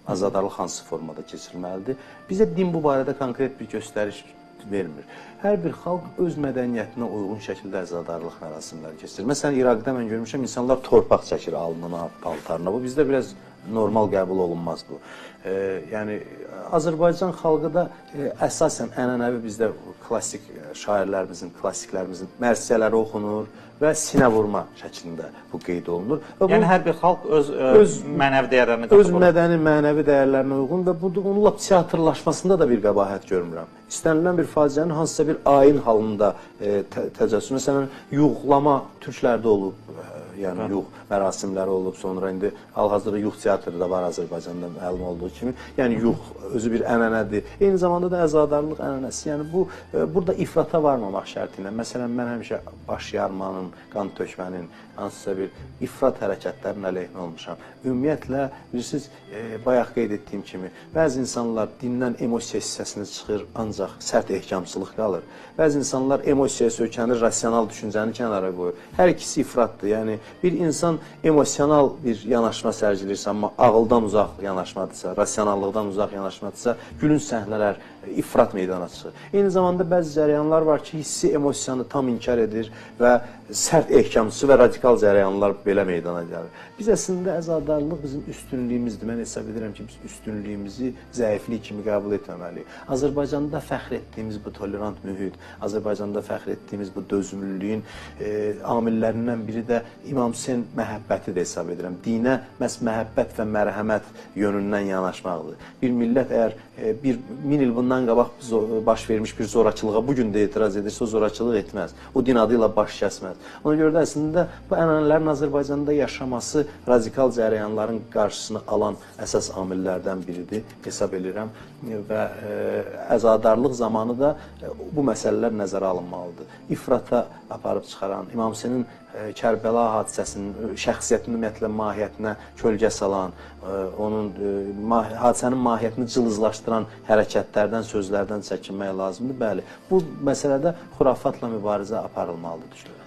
Əzadarlıq hansı formada keçirilməlidir? Bizə din bu barədə konkret bir göstəriş vermir. Hər bir xalq öz mədəniyyətinə uyğun şəkildə əzadarlıq mərasimləri keçirir. Məsələn, İraqda mən görmüşəm, insanlar torpaq çəkir alnına, paltarına. Bu bizdə biraz normal qəbul olunmaz bu. Yəni Azərbaycan xalqı da əsasən ənənəvi bizdə klassik şairlərimizin, klassiklərimizin mərsiyələri oxunur və sinə vurma şəklində bu qeyd olunur. Və yəni hər bir xalq öz mənəvi dəyərlərinə öz mədəni, mənəvi dəyərlərinə uyğun və bu onun lap teatrlaşmasında da bir qəbahət görmürəm. İstənilən bir faciənin hansısa bir ayin halında təcəssümü, məsələn, yuğlama türklərdə olub, yəni yuğ mərasimləri olub, sonra indi hal-hazırda yuğ teatrı da var Azərbaycanda məlum olduğu kimi. Yəni yuğ özü bir ənənədir. Eyni zamanda da əzadarlıq ənənəsi. Yəni bu burada ifrata varmamaq şərti ilə. Məsələn, mən həmişə baş yarmanın, qan tökmənin, hansısa bir ifrat hərəkətlərinin əleyhinə olmuşam. Ümumiyyətlə, bilirsiniz, bayaq qeyd etdiyim kimi, bəzi insanlar dindən emosiya hissəsini çıxır, ancaq sərt ehkamçılıq qalır. Bəzi insanlar emosiyaya söykənir, rasional düşüncəni kənara qoyur. Hər ikisi ifratdır. Yəni bir insan emosional bir yanaşma sərgiləyirsə, amma ağıldan uzaq yanaşmadırsa, rasionallıqdan uzaq yanaşmadırsa, gülünc səhnələr, ifrat meydana çıxır. Eyni zamanda bəzi cərəyanlar var ki, hissi emosiyanı tam inkar edir və sərt ehkamçı və radikal cərəyanlar belə meydana gəlir. Biz əslində əzadarlıq bizim üstünlüyümüzdür. Mən hesab edirəm ki, biz üstünlüyümüzü zəiflik kimi qəbul etməməliyik. Azərbaycanda fəxr etdiyimiz bu tolerant mühit, Azərbaycanda fəxr etdiyimiz bu dözümlülüyün amillərindən biri də İmam Hüseyn məhəbbəti də hesab edirəm. Dinə məhz məhəbbət və mərhəmət yönündən yanaşmaqdır. Bir millət əgər bir min il bundan qabaq baş vermiş bir zorakılığa bu gün də etiraz edirsə, o zorakılıq etməz. O din adı ilə baş kəsməz. Ona görə də əslində bu ənənələrin Azərbaycanda yaşaması radikal cərəyanların qarşısını alan əsas amillərdən biridir, hesab edirəm və əzadarlıq zamanı da bu məsələlər nəzərə alınmalıdır. İfrata aparıb çıxaran, İmam Hüseynin Kərbəla hadisəsinin, şəxsiyyətinin ümumiyyətlə mahiyyətinə kölgə salan, onun hadisənin mahiyyətini cılızlaşdıran hərəkətlərdən, sözlərdən çəkinmək lazımdır. Bəli, bu məsələdə xurafatla mübarizə aparılmalıdır düşünürəm.